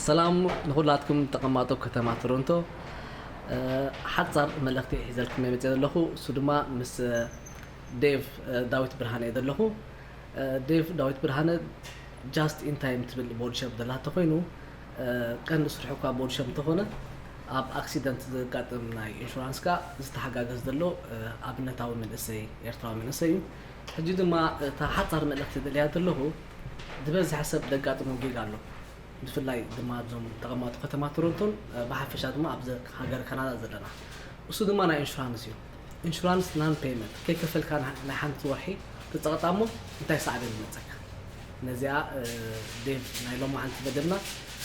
ሰላም ንኹላትኩም ተቐማጦ ከተማ ቶሮንቶ። ሓፃር መልእኽቲ ሒዘልኩም መፅእ ዘለኹ፣ እሱ ድማ ምስ ዴቭ ዳዊት ብርሃነ እየ ዘለኹ። ዴቭ ዳዊት ብርሃነ ጃስት ኢንታይም ትብል ቦዲ ሸፕ ዘላቶ ኮይኑ፣ ቀንዲ ስርሑ እኳ ቦዲ ሸፕ እንተኾነ፣ ኣብ ኣክሲደንት ዘጋጥም ናይ ኢንሹራንስካ ዝተሓጋገዝ ዘሎ ኣብነታዊ መንእሰይ፣ ኤርትራዊ መንእሰይ እዩ። ሕጂ ድማ እታ ሓፃር መልእኽቲ ደልያ ዘለኹ፣ ዝበዝሐ ሰብ ደጋጥሞ ጌጋ ኣሎ። ብፍላይ ድማ እዞም ተቐማጦ ከተማ ቶሮንቶን ብሓፈሻ ድማ ኣብዚ ሃገር ካናዳ ዘለና፣ እሱ ድማ ናይ ኢንሹራንስ እዩ። ኢንሹራንስ ናን ፔመንት ከይከፈልካ ናይ ሓንቲ ወርሒ ትፀቐጣሞ እንታይ ሳዕቤን ይመፀካ? ነዚኣ ዴቭ ናይ ሎማዓንቲ መደብና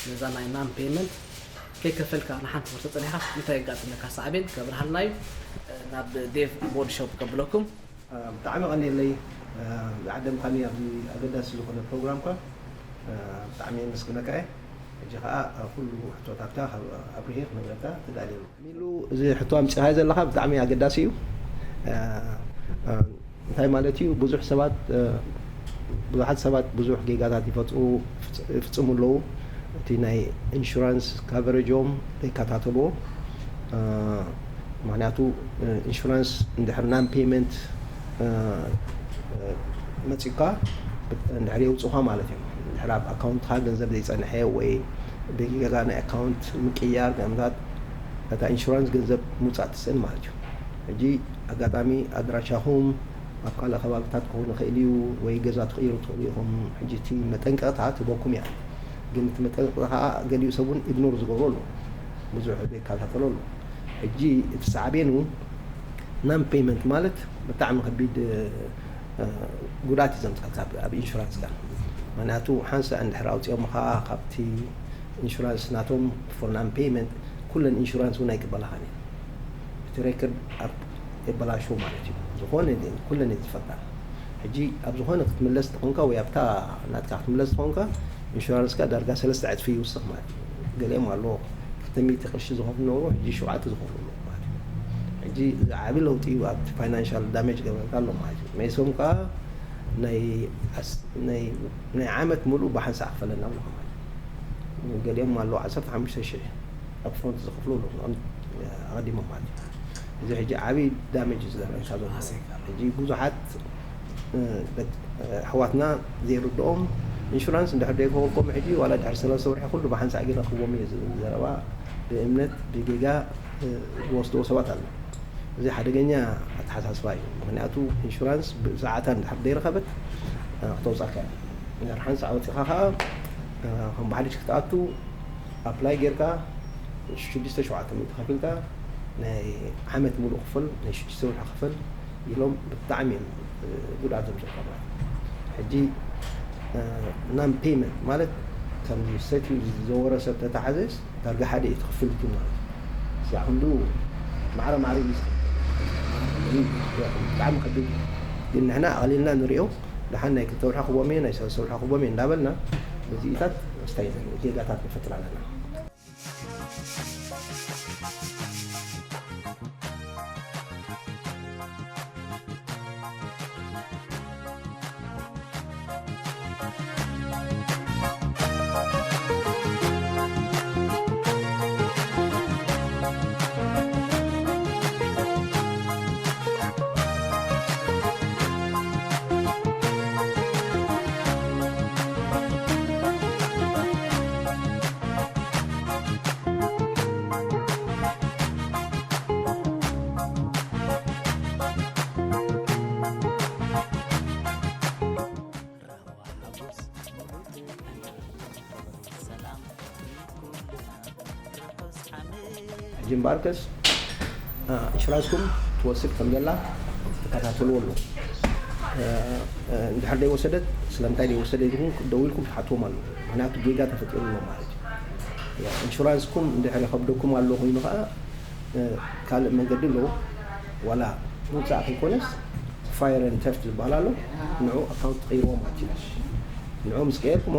ነዛ ናይ ናን ፔመንት ከይከፈልካ ንሓንቲ ወርሒ ተፀኒሕካ እንታይ የጋጥመካ ሳዕቤን ከብርሃልና እዩ። ናብ ዴቭ ቦዲ ሾፕ ከብለኩም። ብጣዕሚ ቀኒለይ ዝዓደምካኒ ኣብዚ ኣገዳሲ ዝኾነ ፕሮግራምካ። ብጣዕሚ የመስግነካ እየ። ሕጂ ከዓ ኩሉ ሕቶታትካ ካብ ኣብርሄ ክነግረካ ተዳልየ። ሚሉ፣ እዚ ሕቶ ኣምፂኻዮ ዘለካ ብጣዕሚ ኣገዳሲ እዩ። እንታይ ማለት እዩ? ብዙሕ ሰባት ብዙሓት ሰባት ብዙሕ ጌጋታት ይፈፅሙ ኣለዉ። እቲ ናይ ኢንሹራንስ ካቨሬጆም ዘይከታተልዎ። ምክንያቱ ኢንሹራንስ እንድሕር ናን ፔመንት መፂካ እንድሕር የውፅኻ ማለት እዩ። እንድሕር ኣብ ኣካውንትካ ገንዘብ ዘይፀንሐ ወይ ብጌጋ ናይ ኣካውንት ምቅያር ገምታት እታ ኢንሹራንስ ገንዘብ ምውፃእ ትስእን ማለት እዩ። ሕጂ ኣጋጣሚ ኣድራሻኹም ኣብ ካልእ ከባብታት ክኸውን ይኽእል እዩ ወይ ገዛ ትቕይሩ ትኽእሉ ኢኹም። ሕጂ እቲ መጠንቀቕታ ትህበኩም እያ፣ ግን እቲ መጠንቀቕታ ከዓ ገሊኡ ሰብ እውን ኢግኖር ዝገብሮ ኣሎ፣ ብዙሕ ዘይከታተሎ ኣሎ። ሕጂ እቲ ሳዕቤኑ ናን ፔመንት ማለት ብጣዕሚ ከቢድ ጉድኣት እዩ ዘምፀልካ ኣብ ኢንሹራንስካ። ምክንያቱ ሓንሳ እንድሕር ኣውፂኦምኻ ካብቲ ኢንሹራንስ ናቶም ፎር ናን ፔመንት ኩለን ኢንሹራንስ እውን ኣይቅበላኻን እየን። እቲ ሬከርድ ኣብ የበላሽዎ ማለት እዩ። ዝኾነ ኩለን እየን ዝፈልጣ። ሕጂ ኣብ ዝኾነ ክትምለስ ተኾንካ ወይ ኣብታ ናትካ ክትምለስ ተኾንካ ኢንሹራንስካ ዳርጋ ሰለስተ ዕፅፊ ይውስኽ ማለት እዩ። ገሊኦም ኣለዎ ክልተ ሚእቲ ቅርሺ ዝኸፍሉ ነበሩ፣ ሕጂ ሸውዓተ ዝኸፍሉ ኣለዉ ማለት እዩ። ሕጂ እዚ ዓቢ ለውጢ እዩ ኣብቲ ፋይናንሻል ዳሜጅ ገብረልካ ኣሎ ማለት እዩ። መይሶም ከዓ ናይ ዓመት ሙሉእ ብሓንሳእ ክፈለና ኣሎ ማለት እዩ። ገሊኦም ኣለዉ ዓሰርተ ሓሙሽተ ሽሕ ኣፕፍሮንት ዝኸፍሉ ኣለዉ ኣቐዲሞም ማለት እዩ። እዚ ሕጂ ዓቢ ዳሜጅ እዩ ዝገብረልካ ዘሎ። ሕጂ ብዙሓት ኣሕዋትና ዘይርድኦም ኢንሹራንስ እንድሕር ዘይከፈልኩም ሕጂ ዋላ ድሕሪ ሰለስተ ወርሒ ኩሉ ብሓንሳእ ግን ክቦም እዩ ዝብል ዘረባ ብእምነት ብጌጋ ዝወስድዎ ሰባት ኣለዉ። እዚ ሓደገኛ ኣተሓሳስባ እዩ። ምክንያቱ ኢንሹራንስ ብሰዓታ እንድሕር ዘይረኸበት ክተውፃካ እያ። እንድሕር ሓንሳእ ኣውፂኻ ከዓ ከም ባዕልሽ ክትኣቱ ኣፕላይ ጌርካ ሽዱሽተ ሸውዓተ ሚእቲ ከፊልካ ናይ ዓመት ሙሉእ ክፈል ናይ ሽዱሽተ ወርሒ ክፈል ኢሎም ብጣዕሚ እዮም ጉድኣት ዘምፅኡልካ ማለት እዩ። ሕጂ ናን ፔመንት ማለት ከምዚ ሰትዩ ዝዘወረ ሰብ ተተሓዘስ ዳርጋ ሓደ እዩ ትኽፍል እዩ ማለት እዩ። እዚኣ ክንዱ ማዕረ ማዕረ እዩ ዝኸ- እዚ ብጣዕሚ ከቢድ እዩ። ግን ንሕና ኣቕሊልና ንሪኦ ደሓን ናይ ክልተ ወርሒ ክቦም እየ ናይ ሰለስተ ወርሒ ክቦም እየ እንዳበልና በዚኢታት ስታይ ጌጋታት ንፈጥር ኣለና። ሕጂ እምበኣርከስ ኢንሹራንስኩም ትወስድ ከም ዘላ ትከታተልዎ ኣለዉ። እንድሕር ዘይወሰደት ስለምንታይ ዘይወሰደ ኢልኩም ደው ኢልኩም ትሓትዎም ኣለዉ። ምክንያቱ ጌጋ ተፈጢሩ ኣሎ ማለት እዩ። ኢንሹራንስኩም እንድሕር ይኸብደኩም ኣሎ ኮይኑ ከዓ ካልእ መንገዲ ኣለዎ። ዋላ ምውፃእ ከይኮነስ ፋየር ን ተፍት ዝበሃል ኣሎ። ንዑ ኣካውንት ትቕይርዎ ማለት እዩ። ንዑ ምስ ቀየርኩሞ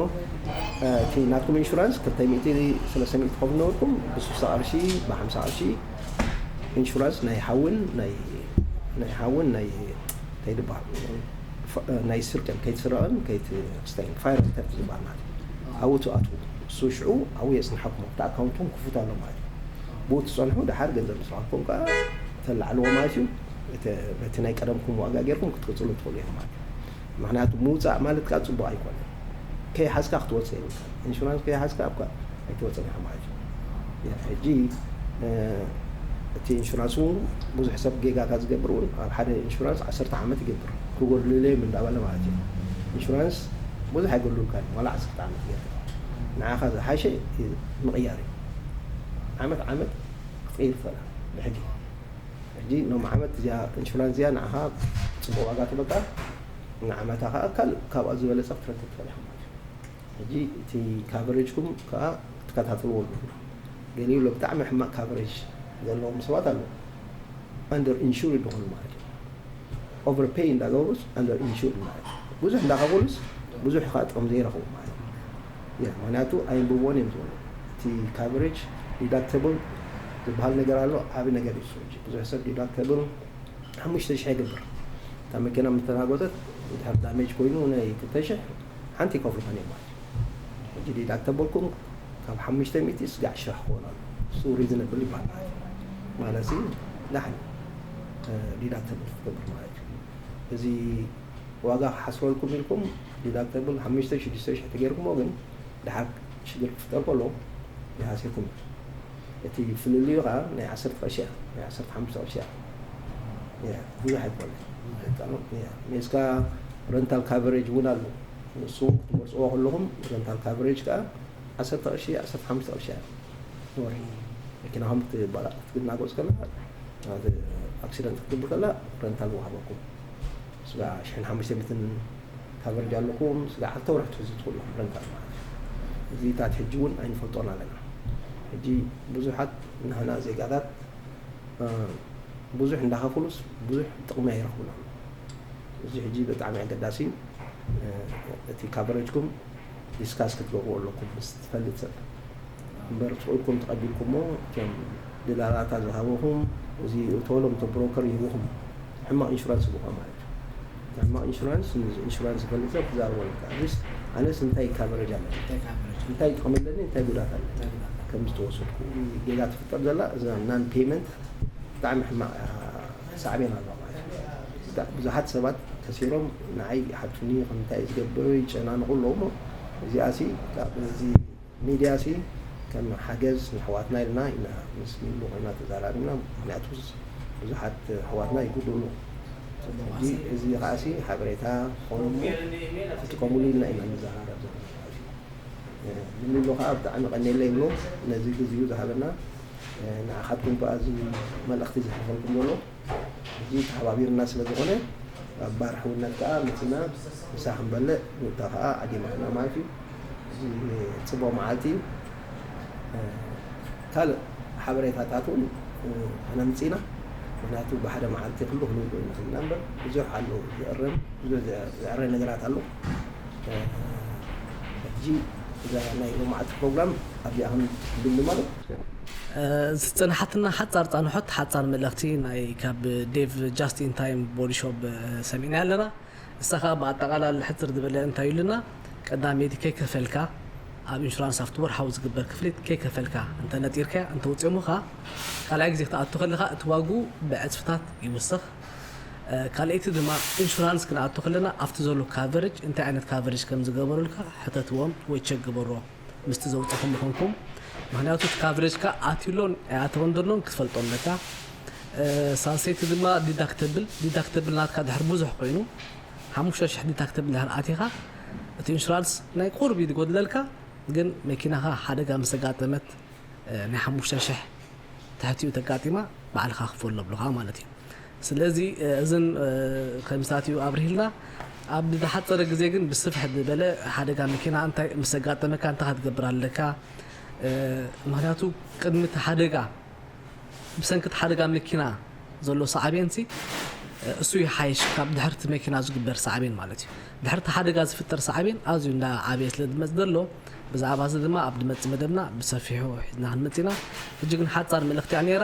እቲ ናትኩም ኢንሹራንስ ክልተ ሚእቲ ሰለስተ ሚእቲ ትኸፍሉ ነበርኩም ብ60 ቅርሺ ብ50 ቅርሺ ኢንሹራንስ ናይ ሓውን ናይ ናይ ሓውን ናይ እንታይ ዝበሃል ናይ ስርቅን ከይትስረቕን ከይትስተይን ፋየር ን ተፍት ዝበሃል ማለት እዩ። ኣብኡ ትኣትዉ። ንሱ ሽዑ ኣብኡ የፅንሓኩም፣ ኣብቲ ኣካውንትኩም ክፉት ኣሎ ማለት እዩ። ብኡ ትፀንሑ፣ ድሓር ገንዘብ ምስ ረኸብኩም ከዓ ተላዕልዎ ማለት እዩ። እቲ በቲ ናይ ቀደምኩም ዋጋ ጌርኩም ክትቅፅሉ ትኽእሉ ኢኹም ማለት እዩ። ምክንያቱ ምውፃእ ማለት ከዓ ፅቡቅ ኣይኮነን። ከይሓዝካ ክትወፅእ የብልካ። ኢንሹራንስ ከይሓዝካ ኣብካ ኣይትወፅን ኢኻ ማለት እዩ። ሕጂ እቲ ኢንሹራንስ እውን ብዙሕ ሰብ ጌጋታት ዝገብር እውን ኣብ ሓደ ኢንሹራንስ ዓሰርተ ዓመት ይገብር፣ ክጎድልለዮም እንዳበለ ማለት እዩ። ኢንሹራንስ ብዙሕ ኣይጎድሉልካ እዩ፣ ዋላ ዓሰርተ ዓመት ይገብር። ንዓኻ ዝሓሸ ምቕያር እዩ። ዓመት ዓመት ክትቕይር ትኽእል ብሕጂ። ሕጂ ኖም ዓመት እዚኣ ኢንሹራንስ እዚኣ ንዓኻ ፅቡቅ ዋጋ ትበቃ፣ ንዓመታ ከዓ ካልእ ካብኣ ዝበለፀ ክትረክብ ትኽእል ኢኻ ማለት እዩ። ሕጂ እቲ ካቨሬጅኩም ከዓ ክትከታተልዎ ኣለኩም። ገሊኡ ብጣዕሚ ሕማቅ ካቨሬጅ ዘለዎም ሰባት ኣለዉ። ኣንደር ኢንሹርድ ይኾኑ ማለት እዩ። ኦቨር ፔይ እንዳገበሩስ ኣንደር ኢንሹርድ ማለት እዩ። ብዙሕ እንዳኸፈሉስ ብዙሕ ከዓ ጥቕሚ ዘይረኽቡ ማለት እዩ። ምክንያቱ ኣይንብብዎን እዮም ዝበሉ። እቲ ካቨሬጅ ዲዳክተብል ዝበሃል ነገር ኣሎ። ዓብ ነገር እዩ። ብዙሕ ሰብ ዲዳክተብል ሓሙሽተ ሽሕ ይገብር። እታ መኪና ምተናጎተት ድሕር ዳሜጅ ኮይኑ ናይ ክልተ ሽሕ ሓንቲ ይከፍሉኻን እዮም ማለት እዩ። ሕጂ ዲዳክተብልኩም ካብ ሓሙሽተ ሚእቲ ስጋዕ ሽሕ ክኾን ኣሎ። እሱ ሪዝነብል ይበሃል ማለት እዩ። ማለት እዩ ዳሕን ዲዳክተብል ክትገብር ማለት እዩ። እዚ ዋጋ ክሓስረልኩም ኢልኩም ዲዳክተብል ሓሙሽተ ሽዱሽተ ሽሕ ተገይርኩሞ ግን ድሓር ሽግር ክፍጠር ከሎ ይሃስየኩም እዩ። እቲ ፍልልዩ ከዓ ናይ ዓሰርተ ቅርሺ እያ፣ ናይ ዓሰርተ ሓሙሽተ ቅርሺ እያ። ብዙሕ ኣይኮነ። ሜስካ ረንታል ካቨሬጅ እውን ኣሎ። ንሱ ክትመርፅዎ ከለኹም ረንታል ካቨሬጅ ከዓ ዓሰርተ ቅርሺ ዓሰርተ ሓሙሽተ ቅርሺ እያ። ወርሒ መኪናኹም ክትናጎፅ ከላ፣ ኣክሲደንት ክትግብር ከላ ረንታል ወሃበኩም። ስጋ ሽሕን ሓሙሽተ ሚእትን ካቨሬጅ ኣለኩም። ስጋ ዓልተ ወርሒ ትሕዙ ትኽእሉ ረንታል ማለት እዩ። እዚታት ሕጂ እውን ኣይንፈልጦን ኣለና። ሕጂ ብዙሓት ናህና ዜጋታት ብዙሕ እንዳኸፈሉስ ብዙሕ ጥቕሚ ኣይረኽቡን ኣለዉ። እዚ ሕጂ ብጣዕሚ ኣገዳሲ እዩ። እቲ ካቨሬጅኩም ዲስካስ ክትገብሩ ኣለኩም ምስ ትፈልጥ ሰብ እምበር ስቁልኩም ተቐቢልኩሞ ከም ድላላታ ዝሃበኹም እዚ እተወሎም እቶ ብሮከር ይህብኹም ሕማቕ ኢንሹራንስ ይህብኹም ማለት እዩ። ሕማቕ ኢንሹራንስ ኢንሹራንስ ዝፈልጥ ሰብ ክዛረቦ ኣለካ። ኣትሊስት ኣነስ እንታይ ካቨሬጅ ኣለኒ እንታይ ጥቕሚ ኣለኒ እንታይ ጉዳት ኣለኒ ከም ዝተወሰድኩ ጌጋ ትፍጠር ዘላ እዛ ናን ፔመንት ብጣዕሚ ሕማቕ ሳዕቤን ኣለዋ ማለት እዩ። ብዙሓት ሰባት ከሲሮም ንዓይ ይሓቱኒ ከምንታይ ዝገብር ይጨናንቑ ኣለዉ እሞ እዚኣ ሲ ካብ እዚ ሚድያ ሲ ከም ሓገዝ ንሕዋትና ኢልና ኢና ምስ ሚሉ ኮይና ተዛራሪብና ምክንያቱ ብዙሓት ኣሕዋትና ይጉድኡ ኣለዉ። ሕጂ እዚ ከዓ ሲ ሓበሬታ ክኾኑ እሞ ክጥቀሙሉ ኢልና ኢና ንዘራረብ ዘለና ማለት እዩ። ንሚሉ ከዓ ብጣዕሚ ቀኒየለ ይብሎ ነዚ ግዜኡ ዝሃበና ንዓኻትኩም ከዓ እዚ መልእኽቲ ዝሕልፈልኩም ዘሎ ሕጂ ተሓባቢርና ስለ ዝኾነ ኣብ ባር ሕውነት ከዓ መፂና ምሳ ክንበልዕ ንታ ከዓ ዓዲማትና ማለት እዩ። እዚ ፅቡቕ መዓልቲ እዩ። ካልእ ሓበሬታታት እውን ከነምፅእ ኢና። ምክንያቱ ብሓደ መዓልቲ ኩሉ ክንውድኦ ንኽእልና እምበር ብዙሕ ኣሎ ዝእረም ብዙሕ ዝዕረ ነገራት ኣሎ። ሕጂ እዛ ናይ ሎማዓልቲ ፕሮግራም ኣብዚኣ ክንድምድማ ዶ? ዝፀንሓትና ሓፃር ፃንሖት ሓፃር መልእኽቲ ናይ ካብ ዴቭ ጃስት ኢን ታይም ቦዲ ሾፕ ሰሚዕና ኣለና። እሳ ከዓ ብኣጠቓላሊ ሕፅር ዝበለ እንታይ ኢሉና ቀዳመይቲ ከይከፈልካ ኣብ ኢንሹራንስ ኣብቲ ወርሓዊ ዝግበር ክፍሊት ከይከፈልካ እንተነጢርካያ እንተውፅኦምኻ ካልኣይ ግዜ ክትኣቱ ከለኻ እቲ ዋግኡ ብዕፅፍታት ይውስኽ። ካልኣይቲ ድማ ኢንሹራንስ ክንኣቱ ከለና ኣብቲ ዘሎ ካቨሬጅ እንታይ ዓይነት ካቨሬጅ ከም ዝገበሩልካ ሕተትዎም ወይ ቸክ ግበሮ ምስቲ ዘውፀኹም ምኾንኩም። ምክንያቱ እቲ ካቨሬጅካ ኣትዩሎን ኣይኣተወን ዘሎን ክትፈልጦ ኣለካ። ሳልሰይቲ ድማ ዲዳክተብል ዲዳክተብል ናትካ ድሕር ብዙሕ ኮይኑ ሓሙሽተ ሽሕ ዲዳክተብል ድሕር ኣቲኻ እቲ ኢንሹራንስ ናይ ቁርብ እዩ ዝጎድለልካ። ግን መኪናኻ ሓደጋ ምስ ኣጋጠመት ናይ ሓሙሽተ ሽሕ ትሕቲኡ ተጋጢማ ባዕልኻ ክፈሎ ኣብልኻ ማለት እዩ። ስለዚ እዝን ከምሳት እዩ ኣብርሂልና። ኣብ ዝሓፀረ ግዜ ግን ብስፍሕ ዝበለ ሓደጋ መኪና እንታይ ምስ ኣጋጠመካ እንታይ ክትገብር ኣለካ? ምክንያቱ ቅድሚ እቲ ሓደጋ ብሰንኪ እቲ ሓደጋ መኪና ዘሎ ሳዕቤንሲ እሱ ይሓይሽ ካብ ድሕርቲ መኪና ዝግበር ሳዕቤን ማለት እዩ። ድሕርቲ ሓደጋ ዝፍጠር ሳዕቤን ኣዝዩ እንዳ ዓበየ ስለ ዝመፅ ዘሎ ብዛዕባ እዚ ድማ ኣብ ዝመፅእ መደብና ብሰፊሑ ሒዝና ክንመፅ ኢና። ሕጂ ግን ሓፃር መልእኽቲ እያ ነይራ።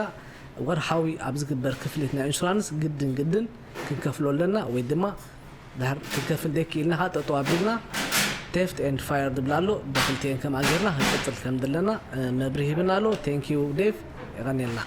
ወርሓዊ ኣብ ዝግበር ክፍሊት ናይ ኢንሹራንስ ግድን ግድን ክንከፍሎ ኣለና ወይ ድማ ድሕር ክንከፍል ደይክኢልና ከዓ ጠጠው ኣቢልና Theft and Fire ዝብል ኣሎ። ብክልቲኤን ከምኣ ጌርና ክንቅጽል ከም ዘለና መብርሂ ሂብና ኣሎ። Thank you Dave፣ የቐንየልና።